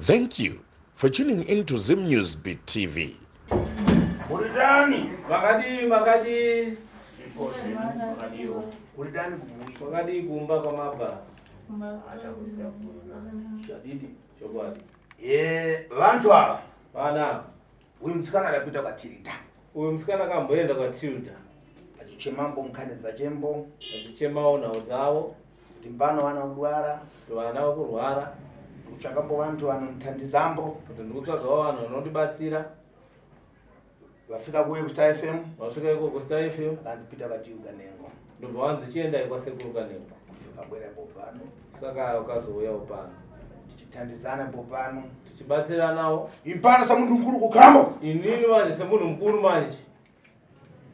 Thank you for tuning in to Zim News Beat TV. Uritani? Makadii makadii? Uritani kumui? Makadii kumba kwamabva? Shadidi. Chokwadi. Eh, vantu ava. Vana. Uyu musikana adapita kwaTilda. Uyu musikana akamboenda kwaTilda. Achichemambo nkhani zachembo. Achichemawo nhau dzavo. Kuti mbano vana kudwara. Kuti vana vakurwara. Ndikutsvakambo vantu vanondithandizambo. Kuti ndikutsvagawo vanhu vanondibatsira. Vafika kuye kuStar FM. Vasvika iko kuStar FM. Akanzi Peter Vatilda Nengo. Ndobva wanzi chiendai kwasekuru Kanengo. Kufika bwera ipo pano. Saka ukazouyawo pano. Tichithandizana ipo pano. Tichibatsiranawo. Impano samunhu mukuru kukhambo. Inini manje semunhu mukuru manje.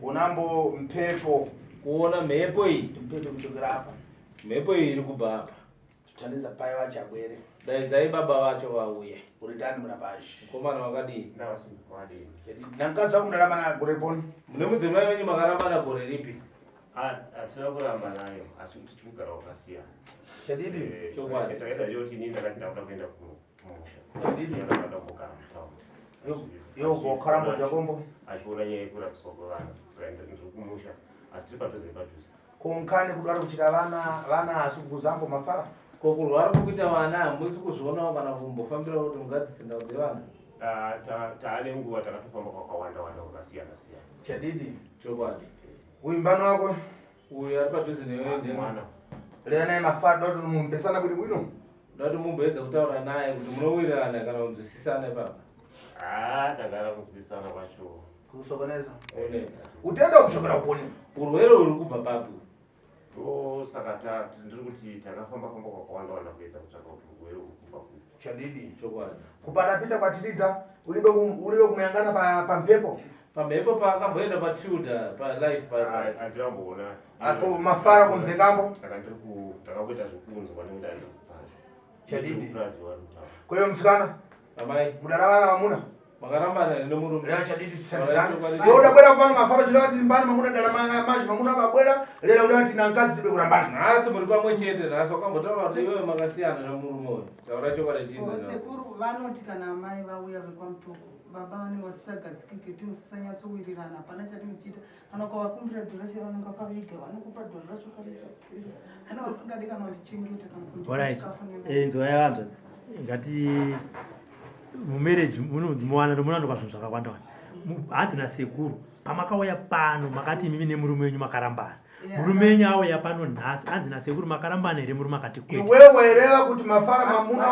Unambo mpepo. Kuona mhepo iyi. Mpepo kuchokera apa. Mhepo iyi iri kubva apa. Tithandiza pai vacho abwere. Daidzai baba vacho vauye. Uritani muna pashi. Mukomana wakadii? Namukadzi wako mundarambana gore poni. Mune mudzimai wenyu makarambana gore ripi? Hatina kuramba nayo asi kuti tichikugara kwakasiyana. Chadidi. Eh, Chokwadi. Takaita chekuti inini ndakati ndakuda kuenda kumusha. Chadidi. Ndakada kugara mutaundi. Yo gokara moja kombo. Achiona nyaya yekurapiswa kwevana saka ndiri kumusha asi tiri padhuze nepadhuze. Ko nkhani kudwara kuchita vana vana asi kuzambo mafara. Ko kurwara kukuita vana hamusi kuzvionawo kana kumbofambira kuti mugadzise ndau dzevana? Ah, taane nguva takatofamba kwakawanda wanda kwakasiyana siyana. Chadidi. Chokwadi. Uyu mbano wako. Uyu ari padhuze newe ndiye mwana. Leo naye mafara doti mumvesana bwino bwino. Ndati mumboedza kutaura naye kuti munowirirana kana kunzwisisana ipapa. Ah, tagara kunzwisisana kwacho. Kusokoneza. Onetsa. Utenda kuchokera kuponi. Urwere uri kubva papi? Ndo saka ndiri kuti takafamba famba kwakawanda wanda kuedza kutsvaka kuti urwere uri kubva kupi. Chadidi. Chokwadi. Kupanda pita kwatirita ulibe ulibe kumuyangana pa pampepo. Pamhepo paakamboenda paTilda palife pa. Andinamboona. Ako mafara kumvekambo. Saka ndiri ku ndakakuita zvekunzwa nekuti andiri kupasi. Chadidi. Kupasi wari mutaura. Kwa hiyo msikana. Amai. Mudaravana vamuna. Makarambana nemurume. Leo chadidi tisandizana. Leo udabwera pano mafaro chida kuti mbano mamuna daramana maji mamuna vabwera lero uda kuti nankazi tibe kurambana. Nhasi muri pamwe chete nhasi wakambotaura kuti iwewe makasiyana nemurume uyu. Taura chokwadi tinde. Sekuru vanoti kana amai vauya vekwaMutoko baba vanenge vasisagadzikike tingisisanyatsowirirana hapana chatinge tichiita kana ukavakumbira dhora chero vanenge vakaviga vanokupa dhora racho karisa kuseri kana vasingadi kana kundichengeta kana kundipa chikafu nemari. Eh, nzwa yavanzvadzi ngati mumarriage munomuwana munowanikwa zvinhu zvakawanda wanda. Hanzi nasekuru pamakauya pano makati imimi nemurume wenyu makarambana. Murume wenyu auya pano nhasi hanzi nasekuru makarambana here murume akati kwete. Iwewe reva kuti mafara mamuna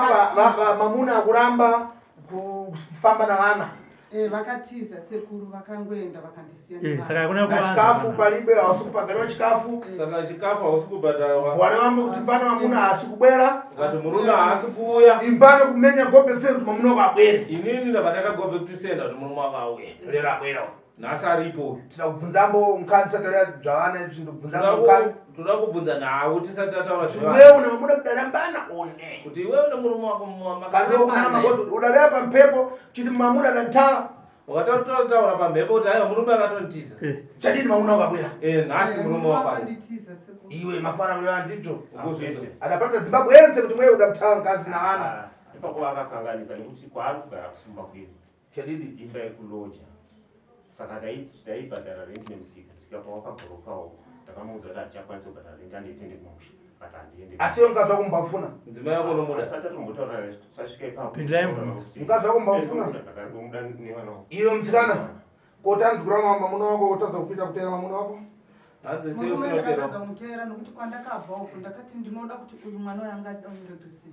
mamuna akuramba kufamba navana. Eh, vakatiza sekuru vakangoenda vakandisiya Eh, nevana. saka kuna Na chikafu palibe hausi kubhadharwa chikafu. Saka chikafu hausi kubhadharwa. Vana vambo kuti pana mamuna haasi kubwera. Ukati murume haasi kuuya. Imbano kumenya go back kuti mamuna wako abwere. Inini ndabva ndaita go back to sender kuti murume wako auye. Lero abwera. Nhasi aripo. Tinoda kubvunzambo mukani tisati taura zvavana izvi ndobvunzambo mukani. Toda kubvunza nhau tisati tataura zvevana. Iwewe une mamuna kudarambana one. Kuti iwewe nemurume wako Kandi unama because udarira pamhepo chiti mamuna dantava. Wakatotaura pamhepo kuti aiwa murume akatonitiza. Chadini mamuna wako abwera. Eh, nhasi murume wako ari. Vakanditiza sekuru. Iwe mafana uyo ndizvo. Ukuzvizwa. Adaparidza Zimbabwe yense kuti mwewe uda kutava mukadzi navana. Ipapo akakanganisa nekuti kwaari kugara kusumba kwedu. Chadidi. Imba yekuloja. Saka taibhadhara rent nemusika. Musika pawakabhorokawo takamuudza kuti hatichakwanisi kubhadhara rent andiende kumusha. But handiende. Asi iwe mukadzi wako mumbafuna. Mudzimai wako unomuda. Asati atombotaura naye kusasvika ipapo. Pindurai mubvunzo. Mukadzi wako mumbafuna. Ndakandomuda nevana wangu. Iwe musikana. Kotanzwira mamuna wako wotadza kupita kuteera mamuna wako. Hanzi sei Murume usina ndakatadza kutera. kumuteera nokuti kwandakabva uku ndakati ndinoda kuti uyu mwana uyu anga achida kunyora grade 7.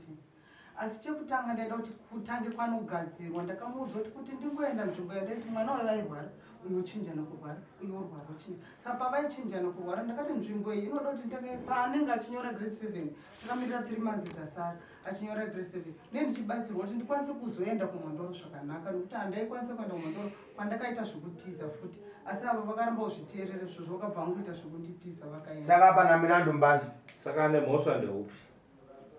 Asi chekutanga ndaida kuti kutange kwanogadzirwa ndakamuudza kuti kuti ndingoenda nzvimbo yandaiti mwana uyu airwara uyu ochinjana kurwara uyu orwara ochinja. Saka pavaichinjana kurwara ndakati nzvimbo iyi inoda kuti nditange paanenge achinyora grade 7 takamirira 3 months dzasara achinyora grade 7 ne ndichibatsirwa kuti ndikwanise kuzoenda kumhondoro zvakanaka nokuti handaikwanisa kuenda kumhondoro kwandakaita zvekutiza futi asi ava vakaramba kuzviteerera izvozvo vakabva vangoita zvekunditiza vakaenda. Saka apa namirandu mbani. Saka ane mhosva ndeupi?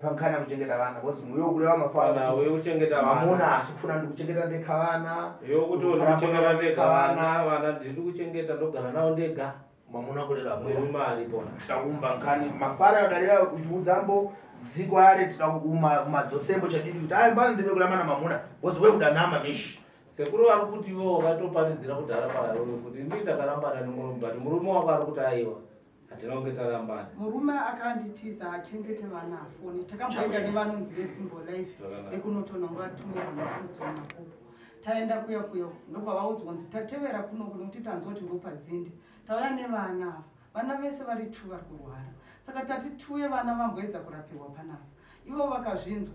Pankana kuchengeta vana because muyo kureva mafara Kana kuti uye kuchengeta vana. mamuna haasi kufuna ndikuchengeta ndeka vana. Iwe kuti uri kuchengeta ndega vana, vana ndiri kuchengeta ndogara navo ndega. Mamuna kurera abwera. Murume aripo. Takumva nkani mafara adarira uchiudzambo Dziko are tida umadzosembo chadidi kuti ayi mbana ndibe kulamana mamuna because we kudanama mishi. Sekuru vari kuti ivo wakatoparidzira kudhara parume kuti ndii ndakarambana nemurume but murume wako ari kuti aiwa hatina kunge tarambana. Murume akanditiza achengete vana afoni takamboenda nevanonzi vesimbo life vekunotononga vatumirwa nakingston mapopo taenda kuya kuya ndobva vaudzwa kunzi tatevera kunoku nekuti tanzwa kuti ndopadzinde tauya nevana ava vana vese vari two vari kurwara saka tati tiuye vana vamboedza kurapirwa panapa ivo vakazvinzwa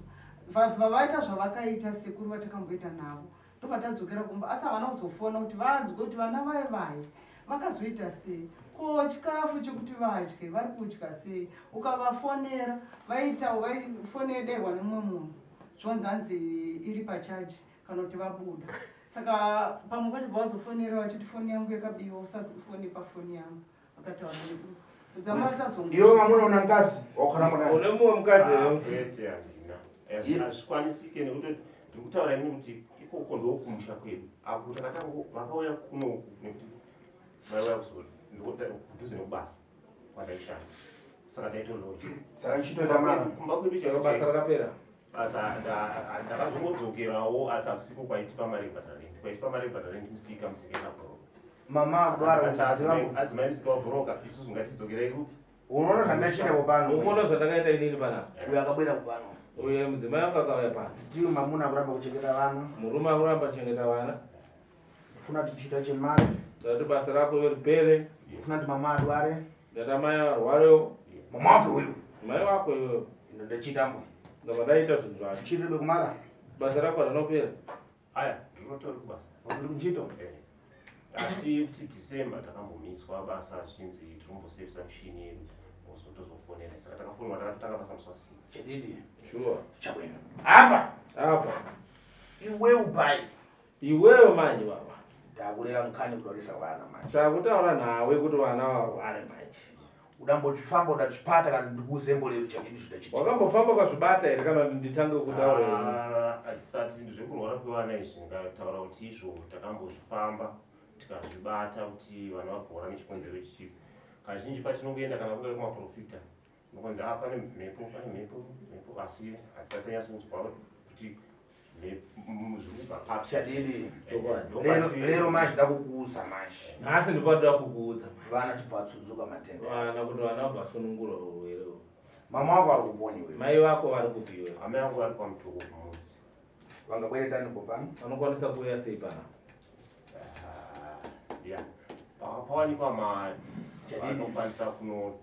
vavaita zvavakaita sekuru vatakamboenda navo ndobva tadzokera kumba asi havana kuzofona kuti vanzwe kuti vana vaye vaye vakazoita sei ko chikafu chekuti vadye vari kudya sei ukavafonera vaita vaifonederwa nemumwe munhu zvonzi hanzi iri pachaji kana kuti vabuda saka pamwe pacho vazofonera vachiti foni yangu yakabiwa usazofone pafoni yangu vakataura kudzamara tazongo Iwe mamuna una ngazi wakaramba naye. Une mumwe mukadzi here? Ah, kwete handina. Hazvikwanisike nekuti ndiri kutaura ini kuti ikoko ndokumusha kwedu apo takatanga vakauya kunoku nekuti vaiuya kudhuze nekubasa kwandaishanda saka taitoloja Saka chitoita mara. kumba kwedu Chero basa rakapera. Basa ndakazongodzokerawo asi hakusiko kwaitipa mari yekubhadhara rent kwaitipa mari yekubhadhara rent musika musika ikabhoroka. Mama akudwara mukadzi vangu. Adzimai musika wabhoroka isusu ngatidzokerei kupi. Unoona zvandachita kupano. Unoona zvandakaita inini panapa. Uyo akabwera kupano. Uyo mudzimai wangu akauya pano. Tiyo mamuna akuramba kuchengeta vana. Murume akuramba kuchengeta vana. Funa tichita chemari. Ndati basa rako ripere. Funa kuti mama adware. Ndati amai arwarewo. Mama wako uyu. Mai wako iwewe. Ino ndachitambo. Ndabva ndaita zvinhu zvacho. Chiribe kumara. Basa rako rinopera. Aya, ndinotori kubasa. Uri kuchito? Eh. Asi kuti December takambomiswa basa zvichinzi tirimbosevisa mishini yedu. Ozotozofonera. Saka takafonwa takatotanga basa musi wa 6. Chididi. Sure. Chabwino. Apa. Apa. Iwe ubai. Iwewe manje baba. Takureva mukani kudoresa vana manje. Takutaura nawe kuti vana varware manje. Udambochifamba udachipata kana ndikuzembo lero chadidi zvidachitika. Wakambofamba ukazvibata here kana kuti nditange kutaura here? Hatisati zvekurwara kwevana izvi ndingataura kuti izvo takambozvifamba tikazvibata kuti vana varikuhora nechikonzero chichipi. Kazhinji patinongoenda kana kungave kumaprofita unokonzi ah pane mhepo pane mhepo mhepo asi hatisati tanyatsokunzwa kuti zviri kubva papi. Chadidi. Chokwadi. Lero manje ndakukuudza manje. Nhasi ndipanoda kukuudza manje. Vana chibva vatsudzuka matenda. Vana kuti vana vabva vasunungurwa urwere uhu. Mama wako ari kuponi wewe. Mai vako vari kupi iwewe? Amai vangu vari kwaMutoko kumudzi. Vangabwere tani kupano? Vanokwanisa kuuya sei panapa? Ya. Pawanikwa mari Chadidi. vanokwanisa kuno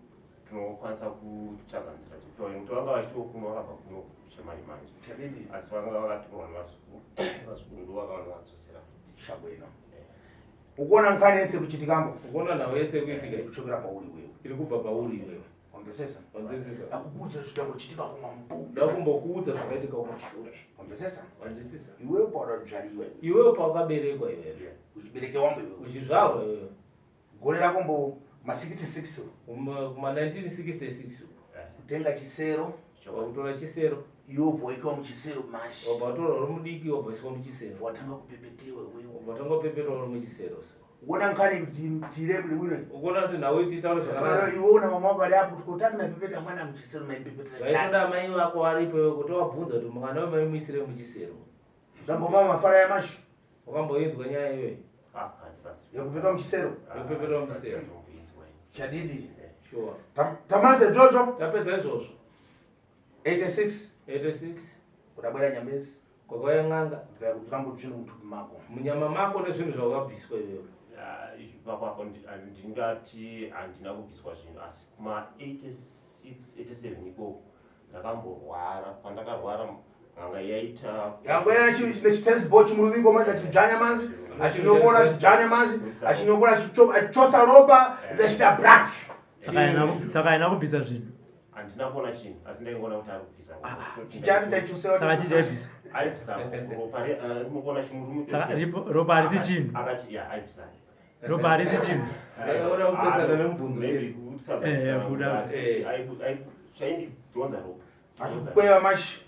tinokwanisa kutsvaga nzira dzekuti vauye nekuti vanga vachitiwo kuno vakabva kuno kuchemani manje. Chadidi. Asi vanga vakatorwa nevazukuru. Vazukuru ndo vakavanodzosera futi. Chabwino. Ukuona nkhani yese kuchitikambo? Ukuona nhau yese kuitika iyi? Kuchokera pauri wewe. Iri kubva pauri iwewe. Wamvesesa? Wanzwisisa? Ndakukuudza zvitambochitika kumambu. Ndakumbokuudza zvakaitika kumashure. Wamvesesa? Wanzwisisa? Iwewe pawadadzvariwa iwe. Iwewe pawakaberekwa iwewe. Uchibereke wambo iwewe. Uchizvarwa iwewe. Gore rako mbo ma 66. Kuma 1966. Kutenga chisero. Wakutora chisero. Iwe ubva waikwa muchisero manje. Wabva watorwa uri mudiki wabva waiswa muchisero. Watanga kupepetewa iwewe. Wabva watanga kupepetwa uri muchisero. Uona nkhani kuti tire kuti bwino. Ukuona kuti nhau iti taura zvakanaka. Iwe una mama wako ari apo kuti kotani maipepeta mwana muchisero maipepetera chani. Vaitoda mai vako varipo iwe kuti wabvunza kuti mwana wewe maimuisire muchisero. Zvambomama mafara yamashu. Wakamboinzwa nyaya iyoyo? Ah, handisati. Yekupetwa muchisero. Yekupepetwa muchisero. Chadidi. Sure. Tamanise dzvodzvo. Tapedza izvozvo. 86. 86. Kudabwera nyambezi. Kwakauya n'anga. Bvaya kudzura mbudzvinhu mutupi mako. Munyama mako nezvinhu zvawakabviswa iwewe. Ipapo apo ndingati handina kubviswa zvinhu asi kuma 86 87 ikoko ndakamborwara. Pandakarwara n'anga yaita Yangwera nechitennis ball chimuruviko manje achidzvanya manzi, achinokora achidzvanya manzi, achinokora achichosa ropa richita black. Saka haina kubvisa zvinhu. Handina kuona chinhu asi ndaingoona kuti ari kubvisa ropa. Chichati taichosewa. Saka chichaibvisa. Aibvisa ropa rinokuona chimurume. Saka ropa harisi chinhu. Akati ya aibvisa. Ropa harisi chinhu. Saka unoda kupesana nemubvunzo Maybe chete. kutadza kutsanangura, Kuda. asi kuti chaindidhonza ropa. Achikweva mashi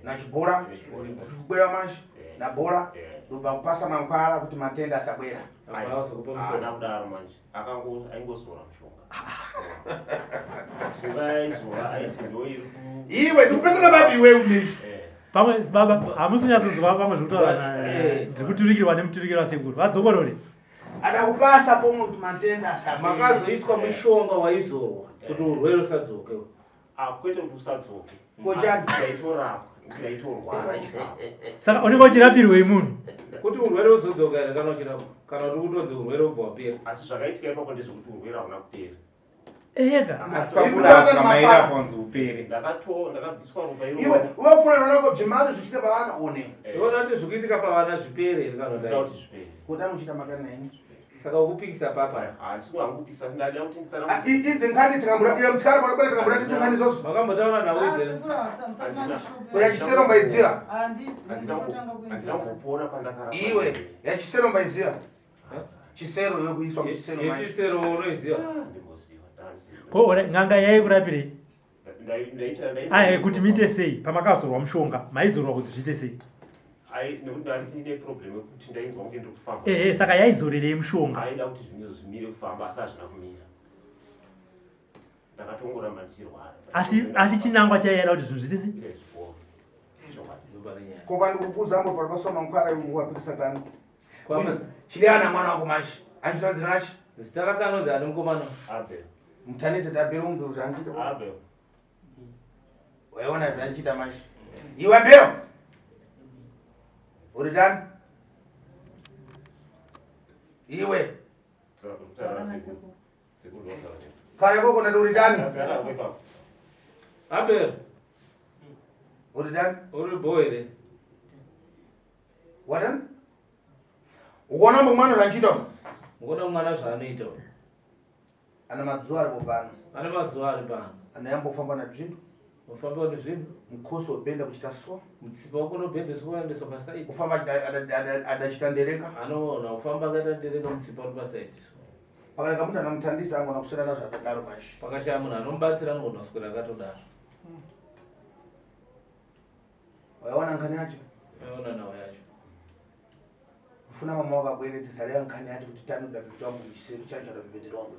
nachibhora. Nechibhora. Achikweva mashi nabhora. Ndobva kupasa mankwara kuti matenda asabwera. Apa azokupa mushonga. Haana kudaro manje. Aingozora mushonga. Mushonga aizora aiti ndo iri Iwe ndikupesana babi iwe umishi. Pamwe baba hamusi kunyatsonzwa pamwe zviri kutaura ndiri kuturikirwa nemuturikiro wasekuru vadzokorore. Adakupasa pomwe kuti matenda asabere. Makazoiswa mushonga waizorwa kuti urwere usadzoke. Ah, kwete kuti usadzoke. Kochani. Asi Ndaitorapwa, ndaitorwara. Saka unenge uchirapirwei munhu? Kuti urwere uzodzoka here kana uchirapwa? Kana kuti kutonzi urwere ubva wapera. Asi zvakaitika ipapo ndezvekuti urwere hauna kupera. Ega. Asi pakurapwa mairapwa kunzi upere. Ndakato ndakabviswa ropa Iwe iroro. iwe ufuna nonako bzvimari zvichiita pavana one. Iona kuti zvikuitika pavana zvipere here kana Ndinoda kuti kuti zvipere. Kotani uchita makani naini. Saka ukupikisa papa. Handisi kuhangupikisa asi ndada kuti Ah, nditsanangudze. Idzi nkhani tikambura iwe mutsikana panobera tikambura tise nkhani zozo. Makambotaura nawo Ah, idzi. sekuru hamusati Uya chisero mbaidziva. handizi Handina ndotanga kuinzwa handina basi. kumbopora pandakarapwa. Iwe yachisero mbaiziva. Chisero iwe kuiswa muchisero manje. Yechisero unoiziva. Ah, ndimboziva. Ndandiziva. Ko ora n'anga yaikurapirei? Ndaita ndaita. Aya kuti muite sei pamakazorwa mushonga maizorwa kuti zviite sei? Ai nekuti ndandine problem yekuti ndainzwa kunge ndiri kufamba. Ehe saka yaizorerei mushonga? Aida kuti zvinhu zvimire kufamba asi hazvina kumira. Ndakatongoramba ndichirwara. Asi asi chinangwa chaiyaida kuti zvinhu zviite sei? Ile zviporo. Chokwadi. Ndopane nyaya. Ko pandikukuza ambo parapaswa mankwara iwe wapikisa kani. Kwamba Chiliyana mwana wako manje. Anchitanzira nachi. zita rake anonzi ani mukomana? Abel. Mutanise tabero umbe kuti anchiita. Abel. Waiona zvanchiita manje. Iwe bero. Uri dani? Iwe. Kutaura sekuru. Sekuru ndotaura sekuru. Kare koko ndati uri dani? Ndagara hapo ipapo. Abel, Uri dani? uri bho here? Wadani? Ukuona mbo mwana zvanchiita? Mukuona mwana zvaanoita uyu. Ana madzuwa aripo pano. Ane mazuva ari pano. Ana yambofamba nadzvindu. Ufamba nezvinhu. Mukhosi wobhenda kuchita so. Mutsipa wako unobhendeswa waendeswa pasaidi. Kufamba adachita ndereka. Anoona ufamba akaita ndereka mutsipa uri pasaidi. So. Pakaleka munhu anomutandisa angona kuswera nazvo akadaro manje. Pakashaya munhu anomubatsira anogona kuswera akatodaro. Waiona nkhani yacho? Aiona nhau yacho. Kufuna mama wakabwere tisalewa nkhani yacho kuti tanoda mitambo chisero chacho adapepetera wangu.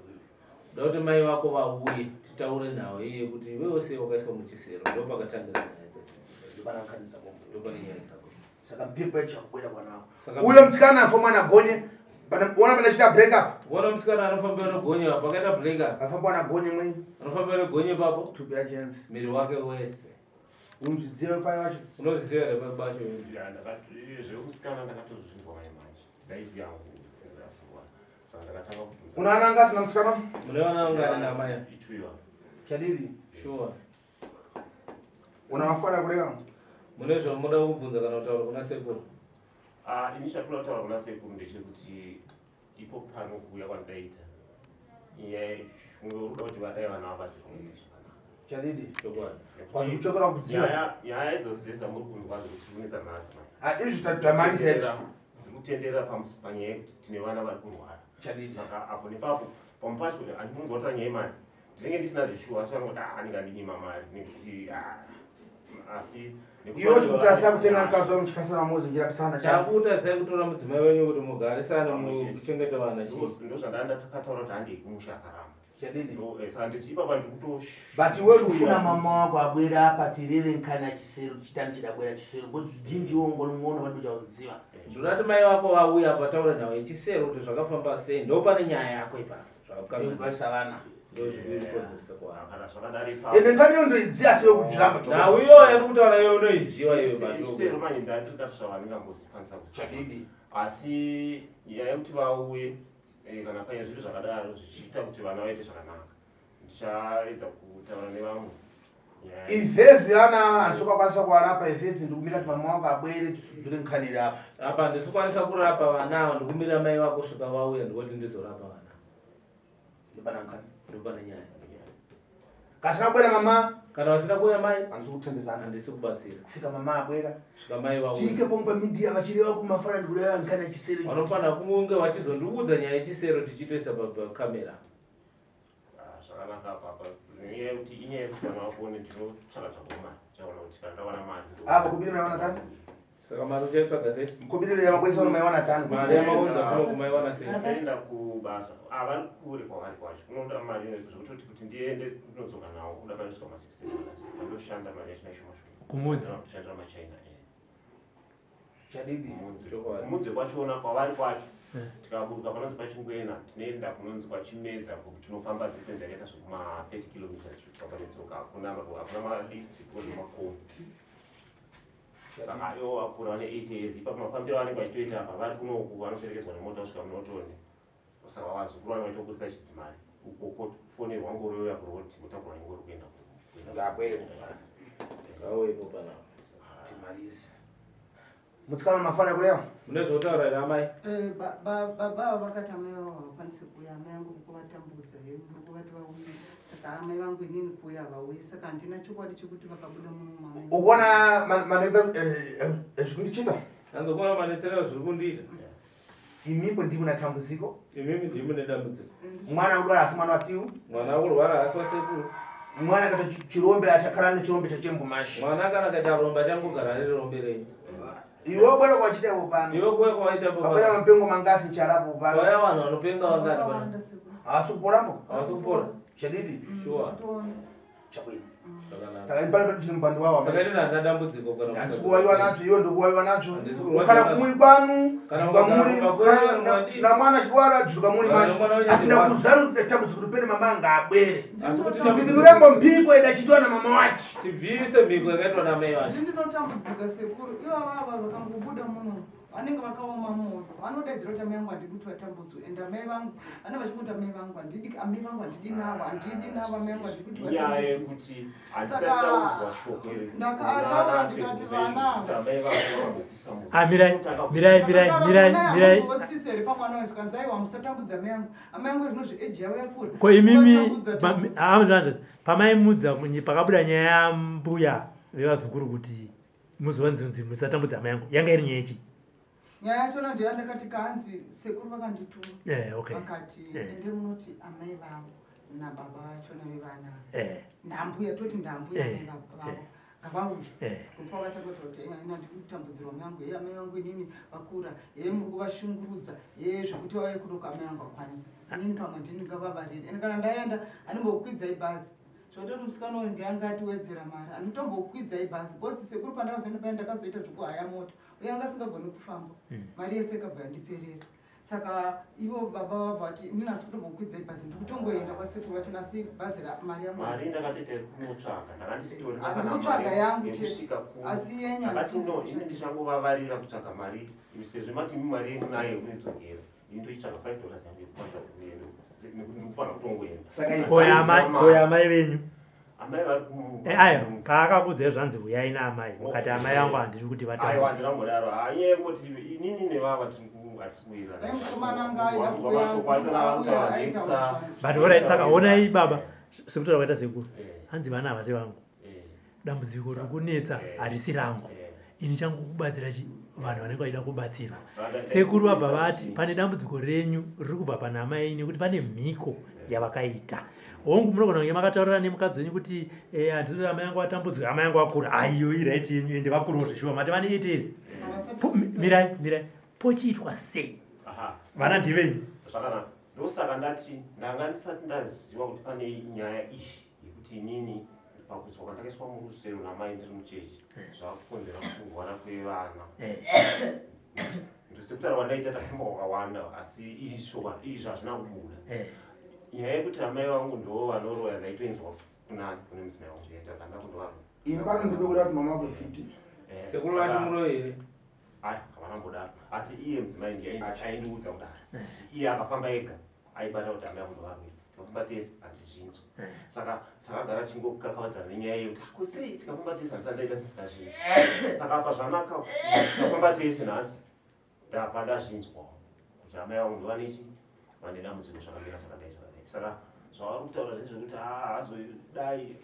Da kuti mai vako vauye titaure nawo iye kuti iwewe sei wakaiswa muchisero ndo pakatangira nyaya dzacho. Ndopana nkhani dzako. Ndo pane nyaya dzako. Saka mphepo yacho yakubwera kwana wako. Saka Uyo mutsikana afo mwana gonye. Ona panachita break up. Uona musikana anofambira negonye apo pakaita break up. Afamba wana gonye mwe. Anofambira negonye papo To be agents. miri wake wese. Unzvidziva pai wacho. Unozviziva here bacho? Ya, ndakati zvekusikana ndakatozvinzwa manje manje. Ndaiziva hangu ndakazvirwara. Saka ndakatanga kubvunza. Una ana anga asina mutsikana? Mune vana vangani namai? Itwiwa. Chadidi. Sure. Una mafara kureka. Mune zvamunoda kubvunza kana kutaura kuna sekuru? Ah, ini chatinoda kutaura kuna sekuru ndechekuti ipo pano kuuya kwandaita. Inyaya kunge uri kuda kuti vadai vana vabatsirwe kuita zvakanaka. Chadidi. Chokwadi. Kwazi kuchokera kudziva. Nyaya nyaya idzodzo dzese dzamuri kunzwa dzekuti kunetsa nadzo manje. Ah, izvi tamalisa izvi. Dziri kutenderera panyaya yekuti tine vana vari kurwara. Chadidi. Saka apo nepapo pamwe pacho handinonzwa kutaura nyaya yemari. Ndinenge ndisina zveshuwa asi vanongoti ah anenge andinyima mari nekuti ah asi nekuti Iwe chikutarisa kutenga mukadzi wangu chikasara mozi njirapisana chako. Chakuutasai kutora mudzimai wenyu kuti mugarisane muchengete vana chii? Ndozvandanga ndakataura kuti handei kumusha akaramba. Chadidi. Saka nditi ipapa ndikuto But iwe kufuna mama wako abwera apa tireve nkhani ya chisero tichitani chidabwera chisero because jinji wongo lung'ono palibe chakudziva. Ndinoda kuti mai vako vauya apa taura nhau yechisero kuti zvakafamba sei ndo pane nyaya yako ipapo. Zvakakanganisa. Ndikugarisa vana. Ndo zvikukonzeresa kuvanhu. Kana zvakadaro ipapo. Ende nkhani iyo ndoidziya seyo kudziramba Nhau iyoyo yatiri kutaura iyoyo unoiziva iyoyo Chisero but manje ndandiri katusva vandingambozikwanisa kuziva. Chadidi. Asi nyaya yekuti vauye kana paine zvinhu zvakadaro zvichiita kuti vana vaite zvakanaka. Ndichaedza kutaura nevamwe. Nyaya Ivhevhi ana handisokakwanisa kuvarapa ivhevhi ndikumira kuti mama wako abwere tisudzure nkhani iri apa. Apa handisi kukwanisa kurapa vana ava ndikumira mai vako svika vauya ndikuti ndizorapa vana. Ndipana nkhani. Ndopane nyaya. Kasina kubwera mama Kana vasina kuuya mai handisi kuthandizana. handisi kubatsira. Kufika mama abwera. Svika mai vauya. Tiike pomwe pamidia vachireva kumafana ndikureva nkhani ya chisero. Vanofanira kunge vachizondiudza nyaya yechisero tichitoisa pakamera. Ah, zvakanaka papa. Nenyaya yekuti inyaya yekuti vana vapone ndinotsvaka tsvakawo mari. Ndichaona kuti kana ndawana mari Apa kubira mawana tani? Saka mari uchaitsvaga sei? Mukobiriro yamabudisa uno maiwana tano. Mari yamaunza kuno kumaiwana sei? Ndaenda kubasa. Ah, vari kure kwavari kwacho. Kunoda mari zvekutoti kuti ndiende ndinodzoka nawo kuda mari kusvika ma 16 dollars. Pandoshanda mari yacho shoma shoma. Kumudzi. Kushandira maChina eh. Chadidi. Kumudzi. Chokwadi. Kumudzi kwachona kwavari kwacho. Eh. Tikaburuka panonzi paChingwena tinoenda kunonzi kwaChimedza uko tinofamba distance yakaita zvekuma 30 kilometers kufamba netsoka. Hakuna hakuna malifts kune makomo. Saka ivo vakura vane 8 years ipapo mafambiro avanenge vachitoita apa vari kunoku vanoperekedzwa nemota kusvika munotoni. Saka vazukuru vanenge vachitoburitsa chidzimari uko kofonerwa ngoro youya kuroti votakurwa nengoro kuenda Ngabwere. Ngauyepo panapa. Timalize. Mutsikana mafana kulewa. Mune zvotaura here amai? Eh, baba ava vakati amai vavo havakwanisi kuuya, amai vangu kukuvatambudza he muri kuvati vauye, saka amai vangu inini kuuya havauye, saka handina chokwadi chekuti vakabuda muno mamai. Ukuona manetsa zvikundichita? Hanzi kuona manetsera zviri kundiita. Imipo ndimi na tambuziko. Imimi ndimi mune dambudziko. Mwana udwara asi mwana watiu. Mwana akurwara asi wasekuru. Mwana kata chirombe achakhala nechirombe chachembumashi. Mwana kana akaita rombe achangogara riri rombe renyu. Iwe bwera kwachita pano. Iwe kuya kwawaita Pabwera pano. mapengo mangasi ncharapo pano. Kwaya vanhu vanopenga vangani pano. Vakawanda sekuru. Haasi kuporambo. Havasi kupora. Chadidi. Sure. Tichitoona. Chabwino. Zvakanaka. Saka ipano pedu chiri mupando wawo. Saka ini handina dambudziko kana Handisi kuwayiwa nacho, iwe ndokuwayiwa nacho. Handisi kurwadziwa Ukhala nacho. kumuli kwanu, Kana dzuka ukagara muli, kumba kwenyu, ukhala mwadii? na mwana chidwala, dzuka muli Kana mashi. mwana wenyu Asi achirwara. ndakuzanu dambudziko ripere mama anga abwere. Asi kuti dambudziko- Tipindurembo mphiko idachitwa na mama wachi. Tibvise mhiko yakaitwa namai vacho. Ini ndinotambudzika sekuru, ivava ava vakangobuda muno vanenge vakaoma mwoyo, vanodaidzira kuti amai vangu handidi kuti vatambudzwe, ende amai vangu vanenge vachingoti amai vangu handidi, amai vangu handidi navo, handidi navo, amai vangu handidi kuti Inyaya vatambudzwe. yekuti handisati Saka, ndaudzwa shoko iri. ndakataura ndikati vana ava. Amai vangu vakambopisa moto. Ah, mirai mirai mirai mirai mirai. Tsitsi here pamwana wese kanzi aiwa musatambudza amai vangu, amai vangu zvinozvi eji yavo yakura. Ko imimi Muvatambudza, tambudza. pamaimudza pakabuda nyaya yambuya vevazukuru kuti muzuva nzunzi musatambudza amai yangu yanga iri nyaya yechi? Nyaya yachona ndiya ndakati kanzi sekuru vakandituma. Eh, okay. Vakati ende munoti amai vavo nababa vachona vevana ndambuya, toti ndambuya amai vavo ngavauye. Kupa vakatanga kuti ina ndiri kutambudzirwa amai vangu, ye amai vangu inini vakura, ye muri kuvashungurudza, ye zvekuti vauye kuno amai vangu vakwanisa, inini pamwe ndini ngavavarire, ende kana ndaenda andimbokwidzai bhazi. Zvototi musikana uyu ndiye anga atiwedzera mari, anditombokwidza ibhazi because sekuru pandakazoenda paya ndakazoita zvekuhaya mota uye anga asingagoni kufamba, mari yese ikabva yandiperera. Saka ivo baba vabva vati inini asi kutombokwidza ibhazi, ndiri kutongoenda kwasekuru vacho nasi bhazi mari yangu Mari ndakatoita yekunotsvaga, ndakandisitorina Handiri kana kutsvaga mari yangu chete. yekusvika kuno. Asi yenyu Ndakati handisi no, kutsvaga. ini ndichangovavarira kutsvaga mari sezvo mati imi mari yemunayo yekunidzokera, ini ndochitsvaga 5 dollars yangu yekukwanisa kuenda nekuti ndikufanira kutongoenda. Saka Asi Koya amai, mama- koya amai venyu. Amai vari ku- Ayo paakakudzai zvanzi huyai naamai mukati amai vangu handiri kuti Aiwa, vatambudze. handinambodaro. Ah, inyaya yekungoti inini nevava tiri hatisi kuwirirana. Dai mukomana anga aida Kubva mashoko acho navari kutaura kuuya, ndeyekusa- But alright, saka honai baba, sekutaura kwaita sekuru. Eh, Hanzi vana havasi vangu. Dambudziko riri kunetsa harisi rangu. Ini changu kubatsira chi vanhu vanenge vachida kubatsirwa. Saka Sekuru vabva vati kuti- pane dambudziko renyu riri kubva pana amai nekuti pane mhiko yavakaita. Hongu munogona kunge makataurira nemukadzi wenyu kuti handisi kuti amai vangu vatambudzwe, amai vangu vakura. Aiyo iright yenyu ende vakurawo zveshuwa mati vane 8 years. Mirai mirai pochiitwa sei? Aha. Vana ndivenyu. Zvakanaka. Ndosaka ndati ndanga ndisati ndaziva kuti pane nyaya iyi yekuti inini pakuiswa kwandakaiswa murusero namai ndiri muchechi zvakukonzera kurwara kwevana. Ndosekutaura kwandaita takafamba kwakawanda asi izvi hazvina kubuda. Nyaya yekuti amai vangu ndo vanoroya ndaitoinzwa kunani kune mudzimai wangu yaita ndanga kundovarwa. Imi pano ndinoda kuda kuti mama wako 50. Sekuru vati muroyi here? Ai, havana mbodaro. Asi iye mudzimai ndiye aindiudza kudaro. Kuti iye akafamba ega aibata kuti amai vangu ndovarwira. Tikafamba tese hatizvinzwa. Saka takagara tichingokakavadzana nenyaya yekuti ko sei tikafamba tese handisati ndaita sendazvinzwa. Saka apa zvanaka kuti tikafamba tese nhasi ndabva ndazvinzwawo kuti amai vangu ndovanechi vane dambudziko zvakamira zvakadai zvakadai. Saka zvavari kutaura zvezvekuti haazodai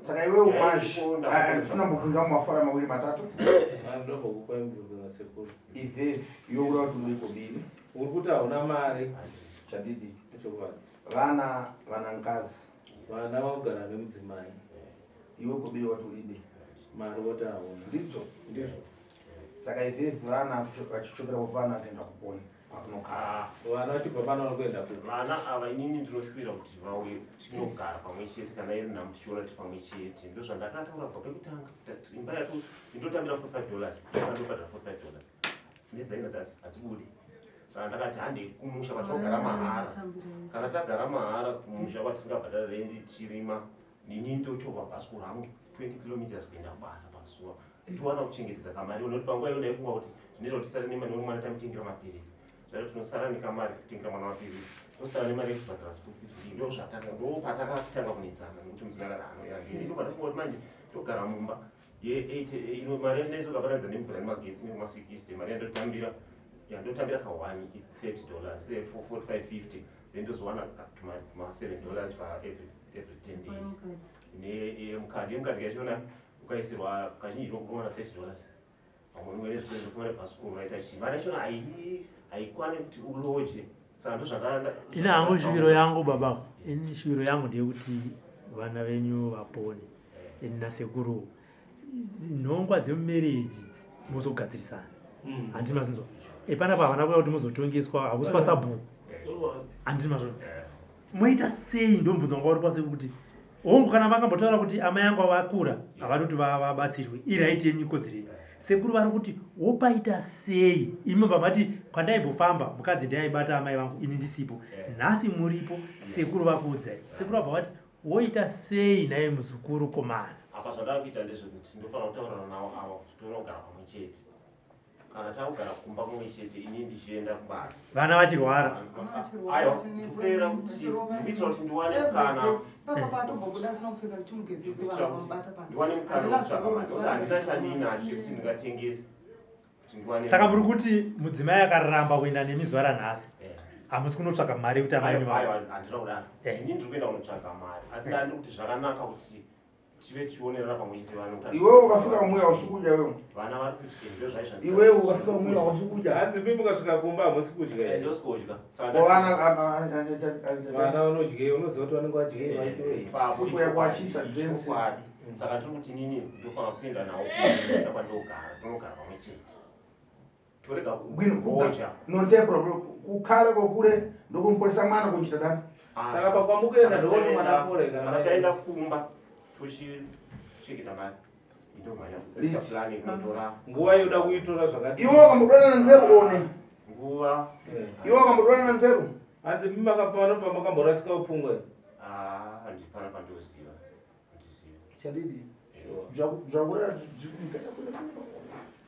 Saka iwewe umashi, ndifuna mbobvunza mumafara mawiri matatu. Ndombokupa mibvunzo nasekuru. Ivevi, iwe uri kuti uri kubiri. Uri kuti hauna mari. Chadidi. Chokwadi. Vana vanankazi. Vana vakugara nemudzimai. Iwe kubiri wati uribe. Mari woti hauna. Ndizvo. Ndizvo. Saka izvezvi vana vachichokera kupana kuenda kuponi pakunogara. Ah, Vana vachibva pano vari kuenda kupi? Vana ava inini ndinoshuvira kuti vauye tinogara pamwe chete, kana iri nhamo tichiona kuti pamwe chete. Ndozvandakataura kubva pekutanga. Tati imba yako ndinotambira $45, ndobhadhara $45. Nedzaina hadzibudi. Saka ndakati handei kumusha kwatinogara mahara. Kana tagara mahara kumusha kwatisingabhadhara rendi tichirima, nini ndochovha bhasikoro rangu 20 kilometers kuenda kubasa pazuva. Towana kuchengetedza kamari, nekuti panguva iyo ndaifunga kuti zvinoita kuti tisare nemari nekuti mwana tamutengera mapiritsi. Zvaita tinosara nekamari kutengera mwana mapiritsi, tosara nemari yekubhadhara school fees. Kuti ndo zvatanga, ndo patakatanga kunetsana nekuti mudzimai akati anoya ndini. Ndo pandafunga kuti manje togara mumba ye8 ino mari yandinaiso kabatanidza nemvura nemagetsi nekuma 60, mari yandotambira ka 1 $30, 45 50, then ndozowana tuma $7 pa every 10 days. Ne mukadi, yemukadi yachona ukaisirwa kazhinji unowana $30. Pamwe unenge nezvikwenzi ufamira bhasikoro unoita chii, mari yachona haikwani kuti uloje. Saka ndozvakanda. Ini hangu shuviro yangu baba, ini shuviro yangu ndeyekuti vana venyu vapone. Ini nasekuru nhongwa dzemumereji muzogadzirisana. Handiti mazinzwa? Panapa havana kuya kuti muzotongeswa, hakusi kwasabhuku. Handiti mazvona? Moita sei? Ndomubvunzo wanga uri pasi kuti hongu, kana vakambotaura kuti amai angu vakura havadi kuti vabatsirwe, iright yenyu, ikodzero yenyu. Sekuru vari kuti wopaita sei? Imi pamati kwandaimbofamba mukadzi ndiaibata amai vangu ini ndisipo, nhasi muripo, sekuru vakuudzai. Sekuru vabva vati woita sei naye muzukuru komana? Apa zvandava kuita ndezvekuti ndofanira kutaurana navo ava kuti tione kugara pamwe chete. Kana takugara kumba kumwe chete, ini ndichienda kubasa, vana vachirwara. Aiwa, ndikureva kuti ndikuitira kuti ndiwane mukana, Papa patombobuda asina kupfeka, tichimugezese, ndikuitira vanhu kuti vamubata pano. ndiwane mukana Handina wekutsvaga zororo mari, zuva nekuti handina rega. chandinacho chekuti ndingatengese kuti ndiwane. Saka muri kuti mudzimai akaramba kuenda nemi zuva ranhasi, hamusi kunotsvaga mari yekuti amai venyu Aiwa, handina kudaro. Inini ndiri kuenda kunotsvaga mari, asi ndandi kuti zvakanaka kuti tive tichionerana pamwe chete vanhu. Iwewe ukafika kumuya usukudya wewe. Vana vari kutya, ndo zvaizva. Iwewe ukafika kumuya usukudya. Hanzi mimi mukasvika kumba hamusi kudya here? Ndosikodya. Vana Vana vanodyei? Unoziva kuti vanenge vadyei, vaitwei? Sipo yakuachisa dzense. Chokwadi. Saka tiri kuti inini ndofanira kuenda nawo kumusha kwandogara, tinogara pamwe chete, torega Bwino kugoja. Nontepro kukhale kokule ndokumpolisa mwana kunchita dani. Saka pakwamukuenda ndokuti mwana apore kana Kana taenda kumba tochichengeta mari, indomhanya Lit. plan yekunotora. Nguva yoda kuitora zvakati. Iwe wakambodwana nzeru one. Nguva. Iwe wakambodwana nzeru. Hanzi mimi makapano pamakamborasika pfungwa here? Ah, handipana pandoziva, handizivi. Chadidi. Sure. Zvakurera.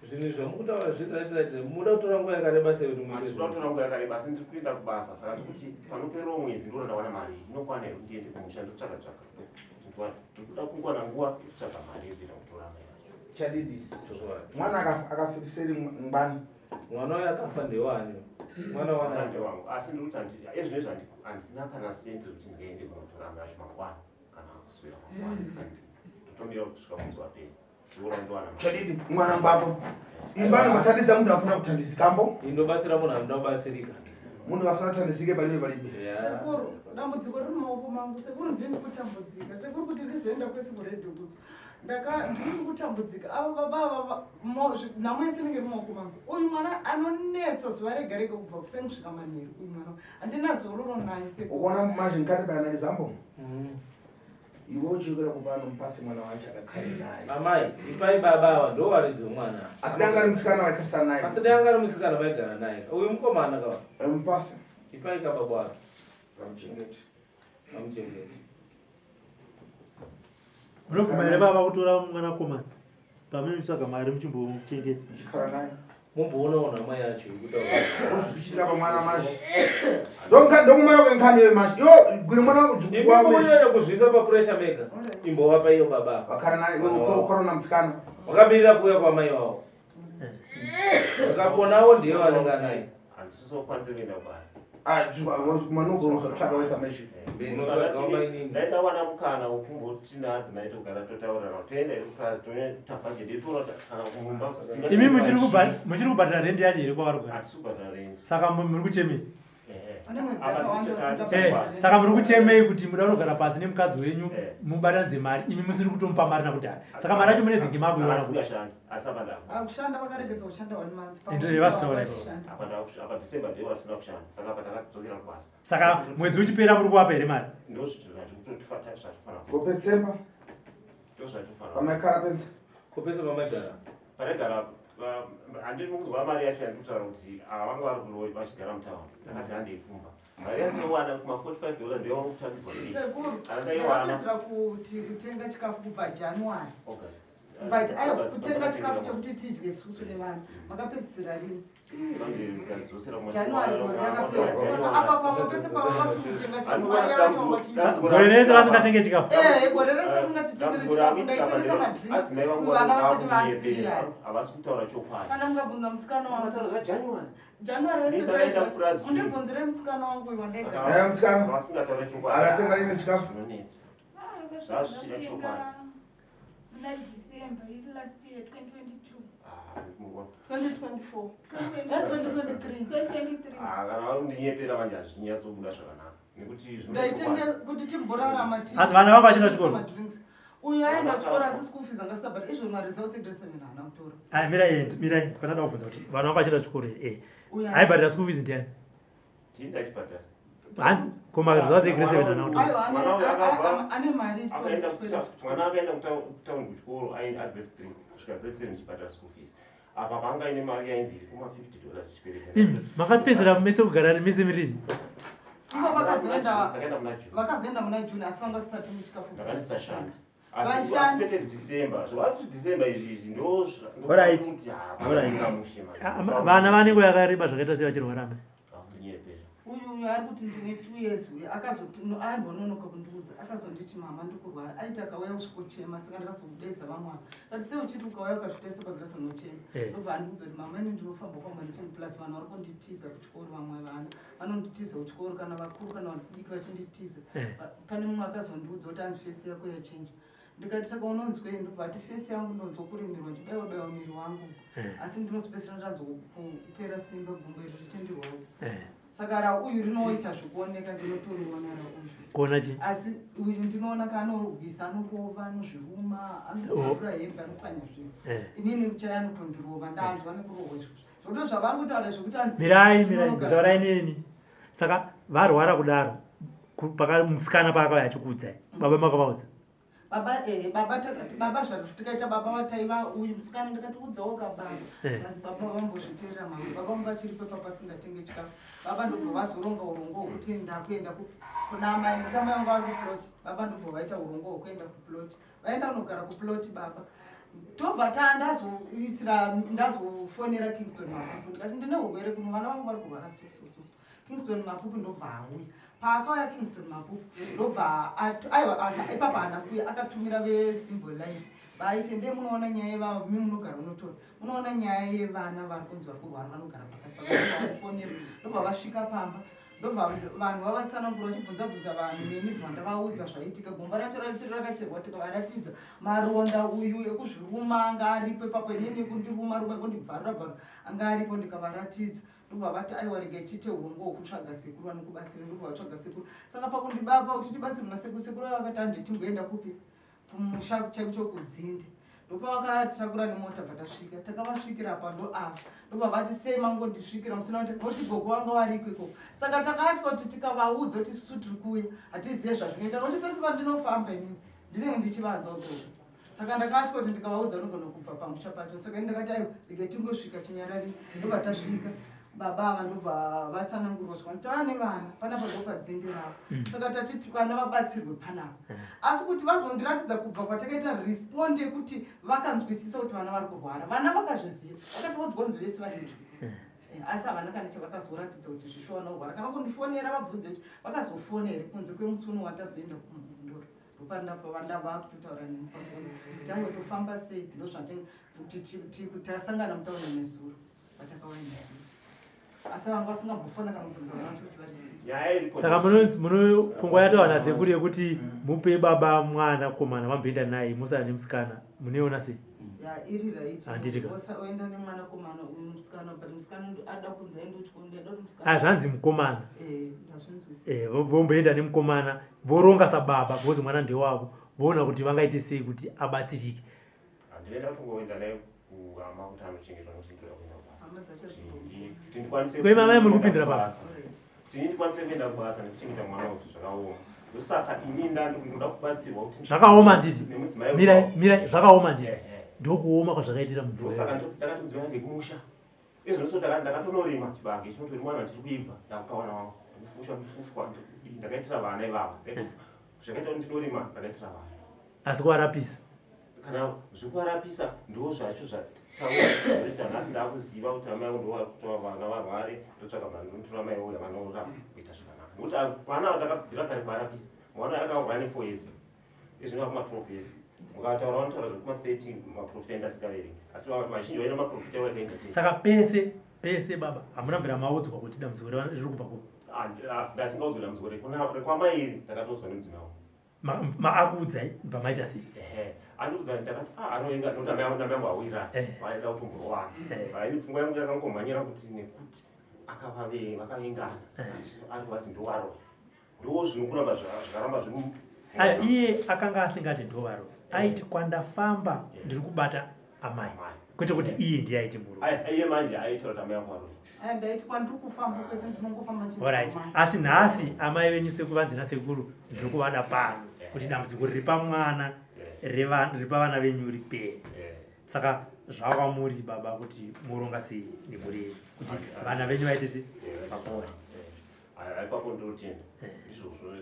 Zvinhu zvamukutaura zviri right right, muda kutora nguva yakareba sei kuti muite Handisi kuda zvinhu? kutora nguva yakareba, asi ndiri kuenda kubasa. Saka ndikuti panopererawo mwedzi ndinoona ndawana mari inokwana here kuti ndiende kumusha ndotsvaga tsvaga. Ndiri kuda kungowana nguva yekutsvaga mari yekuenda kutora amai vacho. Chadidi. Chokwadi. Mwana akafiriseri ngwani. Mwana uyo akafa ndewani? Mwana Mwana wanani? ndewangu, asi ndiri kuti ezvinezvi handina kana sendi rekuti ndingaende kunotora amai vacho mangwana kana kuswera mangwana. Ndotomira kusvika mwedzi wapera, ndoona ndowana mari. Chadidi mwana ngwambo. Imba nokuthandisa munhu afuna kuthandizikambo. Indobatsira munhu anoda kubatsirika. Munhu asina kuthandisike palibe palibe. Sekuru, dambudziko riri mumaoko mangu. Sekuru, ndini kutambudzika. Sekuru, kuti ndizoenda kwese kuredhiyo kuzo ndaka ndiri kutambudzika. Ava baba ava nhamo yese inenge iri mumaoko mangu. Uyu mwana anonetsa zuva rega rega, kubva kuseni kusvika manheru. Uyu mwana handina zororo naye, sekuru. Ukuona manje nkati bayana zambo. Iwe uchikira kupano mupasi mwana wacho akakhale naye. Amai, ipai baba ava, ndo varidzi vemwana. Asi dai anga ari musikana waikarisana naye. Asi dai anga ari musikana vaigara naye. Uyu mukomana kawa. Mupasi. Ipai kababa wake. Kamuchengete. Kamuchengete. Munobvuma here baba kutora mwanakomana pamunotsvaga mari muchimbomuchengeta? Muchikhala naye. Mumboonawo nhama yacho yekutaura. Uzvichitika pamwana manje. Ndokumara kwenkhani iyoyo manje. Iwe gwiri mwana wako Imi munyanya kuzviisa papressure mega. Imbovapa iyo baba. Wakhala naye ukorona mutsikana. Wakamirira kuuya kwamai wavo. Akaponawo ndiye vanenge anaye. Handisizokwanisa kuenda kubasa. Manogona weka meshi. Dai tawana mukana wekumboti naadzimai togara totaurirana, toenda here kupurazi, toita bhajeti yetoona kuti kana kumumba. Imi muchiri kubhadhara rendi yacho here kwavari kugara? Hatisi kubhadhara rendi. Saka muri kuchemei? Ehe. Ane mwedzi Apa yakawanda tichitati- vasingabhadhari. Saka muri kuchemei kuti muda kunogara pasi nemukadzi wenyu Eh. mubatanidze mari imi musiri kutomupa mari nakudhara saka mari yacho munezenge makuiona kuti Asingashandi asi apa ndaku Ah, kushanda vakaregedza kushanda one month. Ende vazvitaura ipapo. Vachishanda. apa ndaku apa December ndiwo asina kushanda saka apa takadzokera kubasa. Saka mwedzi uchipera muri kuwapa here mari? Ndozvatinofanira Kopetsemba ndozvatinofanira pamaikara pedza. Kopese pamaigara. Pataigara handiri kunzwa mari yacho yandikutaura kuti ava vanga vari kulo vachigara mutauni takati handei kumba mari yandinowana kuma 45 dollars ndoyakutambidzwa sei? Sekuru, Kana ndaiwana ndakapedzera kuti kutenga chikafu kubva January. August. Kubva aiwa, August, kutenga chikafu pandakatengera chekuti tidye isusu nevana. Makapedzisira rini? mari. Ndikadzosera kuma- January gore rakapera. Saka apa pamwe pese pava vasiri kutenga chikafu, mari yavacho vachiisa. Gore rese vasingatenge chikafu? Eh, gore rese vasingatitengeri chikafu, ndaitengesa madrinks. Vana vasati vaserious. Havasi kutaura chokwadi. Kana mukabvunza musikana wangu. Vataura zvaJanuary. January wese Ndakaita taita. purazi. Mundibvunzire musikana wangu uyu wandaigara. Eh, musikana. Vasingataura chokwadi. Aratenga rini chikafu? Zvinonetsa. Ah, Zvazvisina chokwadi. Muna December iri last year 2022. Ah, muona. 2024. 2023. 2023. 2023. Ah, kana vari kundinyepera manje hazvinyatsobuda zvakanaka nekuti zvinoda Ndaitenge chokwadi. kuti timborarama Asi vana vako vachida chikoro? madrinks. Uyu aenda kuchikoro asi school fees angasabhadhara izvo maresults egrade 7 haana kutora. Aya, mirai mirai panada kubvunza kuti vana vako vachida chikoro here? Uyu Aibhadhara school fees ndiani? Ndini ndachibhadhara. Hanzi koma results egrade 7 haana kutora. Aiwa, ane- Mwana uyu akabva- ane mari Akaenda chikwereti. mwana akaenda kutauni kuchikoro aenda ari grade 3 kusvika grade 7 chibhadhara school fees. Apa panga ine mari yainzi iri kuma 50 dollars chikwereti. Imi makapedzera mese kugara mese mirini? Ivo vakazoenda Takaenda muna June. vakazoenda muna June asi vanga vasisatenge chikafu. Ndakandisashanda. Asi Vashandi. asi kwete December. Zvavari kuti December izvi izvi ndo Alright. kuti Alright. mushe manje. Ah, vana vane nguva yakareba zvakaita sei vachirwara mai? Vakunyepera. Uyu uyu ari kuti ndine 2 years uyu akazoti no, aimbononoka kundiudza akazonditi mama ndikurwara aiti akauya kusvikochema saka ndakazomudedza vamwe ava kati sei uchiti ukauya ukazvitaisa pagirasi unochema. Ndobva andiudza kuti mama ini ndinofamba kwamba nditoni plus vanhu vari kunditiza kuchikoro vamwe vana vanonditiza kuchikoro kana vakuru kana vadiki vachinditiza. Pane mumwe akazondiudza kuti anzi face yako yachinja ndikati saka unonzwei ndobva ati face yangu ndonzwa kuremerwa ndichibaiwa baiwa muviri wangu asi ndinozopedzisira ndanzwa kupera simba gumbo iri richindirwadza. Saka rauyu rinoita zvekuoneka ndinotoriona rauyu. Kuona chii? Asi uyu ndinoona kaanorwisa anorova anozviruma anobvarura hembe anopwanya zvinhu. Inini chai anotondirova ndanzwa nekurohwa izvozvo zvoto zvavari kutaura zvekuti anzi Mirai, mirai, tinonogara- ndotaurai neni. Saka varwara kudaro musikana paakauya achikuudzai baba makavaudza? Baba baba takati baba zvati tikaita baba vataiva uyu musikana ndikatiudzawo kababa. Vanzi baba vambozviteerera mama baba vangu vachiripo ipapo vasingatenge chikafu baba ndobva vazoronga urongwa hwekuti ndakuenda kuna amai nekuti amai vangu vari kuplot baba ndobva vaita urongwa hwekuenda kuplot vaenda kunogara kuplot baba tobva ta ndazoisira ndazofonera Kingston Mapupu ndikati ndine urwere kuno vana vangu vari kurwara so so so. Kingston Mapupu ndobva auya paakauya Kingston Mapupu ndobva aiwa asi ipapo haana kuuya akatumira veZimbolife vaiti ndee munoona nyaya yevami munogara unotora munoona nyaya yevana vari kunzi vari kurwara vanogara pakati pafonera ndobva vasvika pamba ndobva vanhu vavatsanangura vachibvunza bvunza vanhu neni bva ndavaudza zvaitika gomba racho rachiri rakacherwa tikavaratidza maronda uyu ekuzviruma anga aripo ipapo inini ekundiruma ruma ekundibvarura bvarura anga aripo ndikavaratidza ndobva vati aiwa regai tiite urongwa hwekutsvaga sekuru vanokubatsira ndobva vatsvaga sekuru saka pakundibapa kuti tibatsirwe nasekuru sekuru vakati handi timboenda kupi kumusha chaiko kudzinde ndopavakatakura nemota bva tasvika takavasvikira pa ndo ava ndobva vati sei mangondisvikira musina kuti noti gogo vanga variko ikoko saka takatya kuti tikavaudza kuti isusu tiri kuuya hatizive zvazvinoita nokuti pese pandinofamba inini ndinenge ndichivanzwa gogo saka ndakatya kuti ndikavaudza unogona kubva pamusha pacho saka ini ndakati aiwa rege tingosvika chinyarari ndobva tasvika baba ava ndobva vatsanangurwa zvakanaka tava nevana panapa ndo padzinde ravo saka tati vana vabatsirwe panapa asi kuti vazondiratidza kubva kwatakaita respond yekuti vakanzwisisa kuti vana vari kurwara vana vakazviziva vakatoudzwa kunzi vese vari two. Asi havana kana chavakazoratidza kuti zvisho vanorwara kana kundifonera vabvunze kuti vakazofona here kunze kwemusi uno watazoenda kumundoro ndopandava kutotaura neni pafoni kuti aiwa tofamba sei ndozvatinge kuti tasangana mutauni nezuro patakauya nezuro. Asi vanga vasingambofona kana kubvunza vana vacho kuti vari sei. Nyaya iripo. Saka muno pfungwa yatawana sekuru yekuti mupe baba mwana komana vamboenda naye musana nemusikana munoiona sei? Ya iri right. Handiti ka. Oenda nemwanakomana uyu musikana but musikana ada kunzi aende kuchikoro ndaida kuti musikana. Ah, zvanzi mukomana. Eh, ndazvinzwisisa. Eh, vomboenda nemukomana voronga sababa because mwana ndewavo voona kuti vangaite sei kuti abatsirike. Handinoenda kutongoenda naye kuhama kuti anochengetwa nekuti ndinoda kuenda kubasa. Hama dzacho Kuti ndikwanise Kwema mai muri kupindira kuenda baba. kubasa. Kuti ini ndikwanise kuenda kubasa nekuchengeta mwana uyu zvakaoma. Ndosaka ini ndoda kubatsirwa kuti Zvakaoma handiti? Nemudzimai Mirai, wangu. mirai, zvakaoma handiti? Ehe. Ndokuoma kwazvakaitira mudzimai. Ndosaka ndakati mudzimai wangu kumusha. Izvozvo ndakatonorima chibage chinotorimwa vanhu chiri kuibva ndakupa vana vangu. Ndikufusha kufushwa ndakaitira vana ivava. Zvakaita kuti ndinorima ndakaitira vana. Asi kuvarapisa. Kana zvekuvarapisa ndo zvacho zvataura nhasi ndakuziva kuti amai vangu ndovakutora vana varware ndotsvaga mari ndotora mai uya vanorapa kuita zvakanaka. Nekuti vana ava takabvira kare kuvarapisa. Mwana akarwara ne 4 years. Izvi ndava kuma 12 years. Mukataura vanotaura zvekuma 13 maprofita enda asikaverengi. Asi vazhinji vaina maprofita vataenda tese. Saka pese pese baba hamuna bvira maudzwa kuti dambudziko riri kubva kupi? Ndasingaudzwa dambudziko rekwamairi ndakatoudzwa nemudzimai wangu. Maakuudzai bva maita sei? Ehe, andiudza ndakati ah anoenga nekuti amai angu amai angu awira vaida kutomborwana. Saka ini pfungwa yangu yakangomhanyira kuti nekuti akavave vakavengana saka ari kuvati ndovaroyi. Ndo zvinokuramba zvakaramba zviri Aya, iye akanga asingati ndovaroyi. Aiti kwandafamba ndiri kubata amai. Kwete kuti iye ndiye aiti muroyi. Aya, iye manje aitaura kuti amai angu varoyi. Aya, ndaiti kwandiri kufamba kwese ndinongofamba ndichiti Alright. amai. Asi nhasi amai venyu sekuvanzi nasekuru ndiri kuvada pano kuti dambudziko riri pamwana riri pavana venyu ripere. Saka zvakwamuri baba kuti muronga sei nemhuri yenyu kuti vana venyu vaite sei vapore. Aya, ipapo ndinotenda. Ndizvozvo,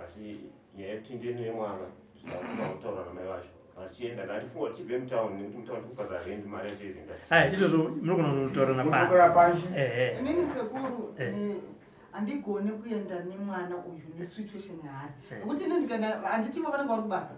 asi nyaya yekuti ndiende nemwana zvinoda kutaura namai vacho. Vachienda ndandifunga kuti tibve mutauni nekuti mutauni tikubhadhara rendi mari yacho iri ndati. Aya, izvozvo munogona kunotaura na Munogara panshi. Inini sekuru, handigone kuenda nemwana uyu nesituation yaari. Nekuti ini ndikaenda, handiti ivo vanenge vari kubasa.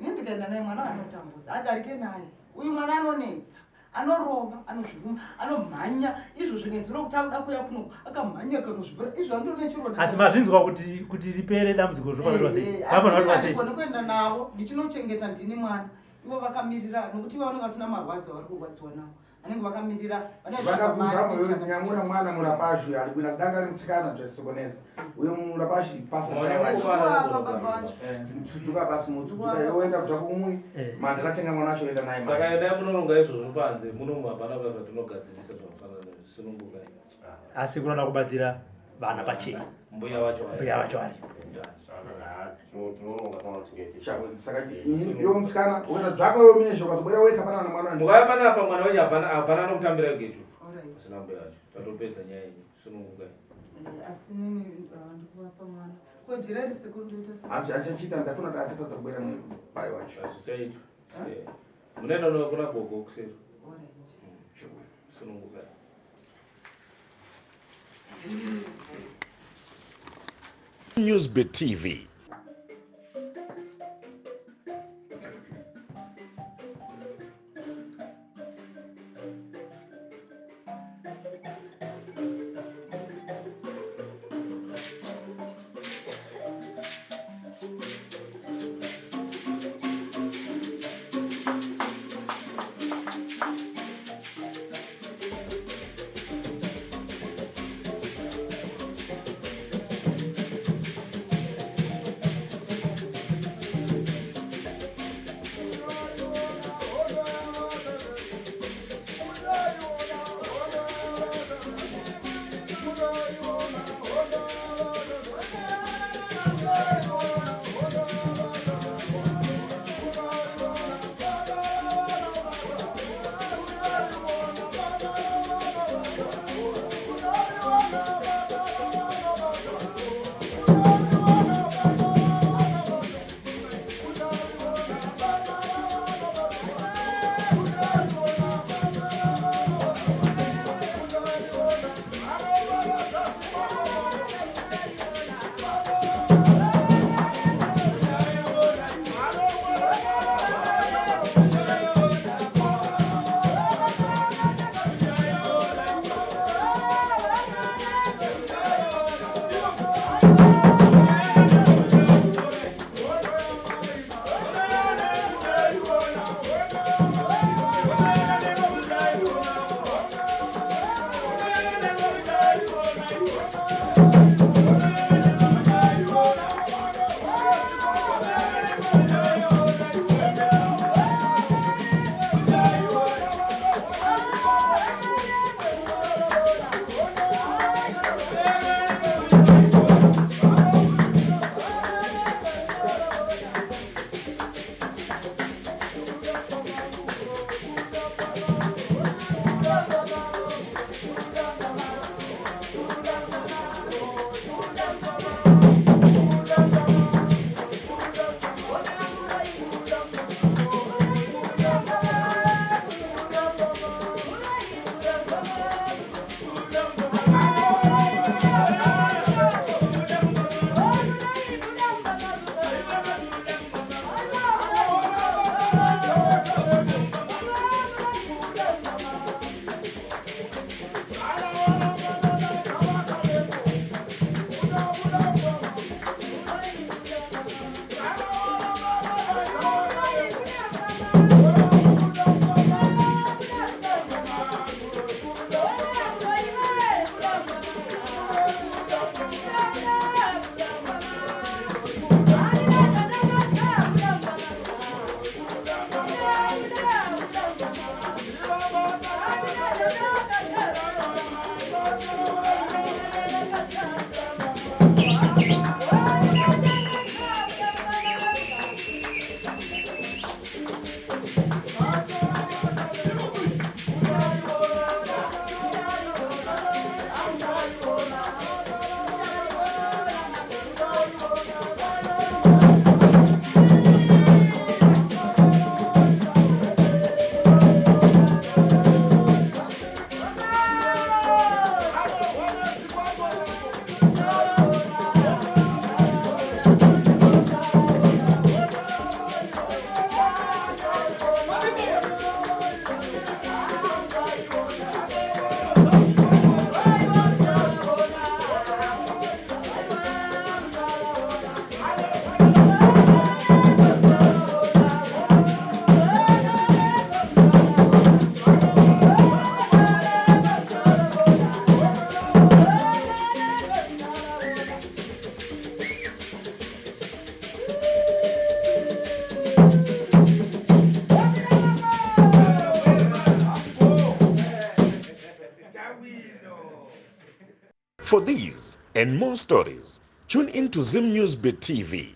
Ini ndikaenda naye mwana uyu anotambudza, agarike naye. Uyu mwana anonetsa, anorova, anozviruma, anomhanya. Izvozvo nezuro kuti akuda kuuya kuno, akamhanya akanozvivhura. Izvo andori nechironda. Asi mazvinzwa kuti ripere dambudziko rinofanirwa sei? Vafanirwa Asi sei? handigone kuenda navo, ndichinochengeta ndini mwana. Ivo vakamirira, nokuti ivo vanenge vasina marwadzo avari kurwadziwa nawo. Vanenge vakamirira, vanenge Vada vachitsvaga mari, kuzama wewe kuita kunyamura mwana murapashi ari kuina zidanga ari mutsikana zvaisokonesa. Uyo murapashi pasa Mwana mai wacho. mukuru Baba, baba wacho. Mutsudzuka basi mutsudzuka iwe woenda kubva kumwe. Manje ratenga mwana wacho oenda naye Saka manje. endai munoronga izvozvo panze, muno hapana zvatinogadzirisa zvakafanana nezvi, sunungukai. Asi kunoda kubatsira vana pachena. Mbuya vacho vari. Mbuya vacho vari. Saka tinoronga toona kuti tingaite sei. Chako, saka iwe mutsikana ukaita dzvako iwe mizho ukazobuda wega pana na mwana. Mukauya panapa mwana wenyu hapana anokutambira getu. Alright. Asina mbuya vacho. Tatopedza nyaya yenyu. Sunungukai. Asi nini ndikuvapa mwana. Ko jira ri sekuru ndoita sei? Asi achachiita ndafuna kuti achatadza kubuda mubai wacho. Hazvichaitwa. Munoenda kuna gogo kuseri. Alright. Sunungukai. Newsbeat TV. For these and more stories, tune in to Zim News Bit TV.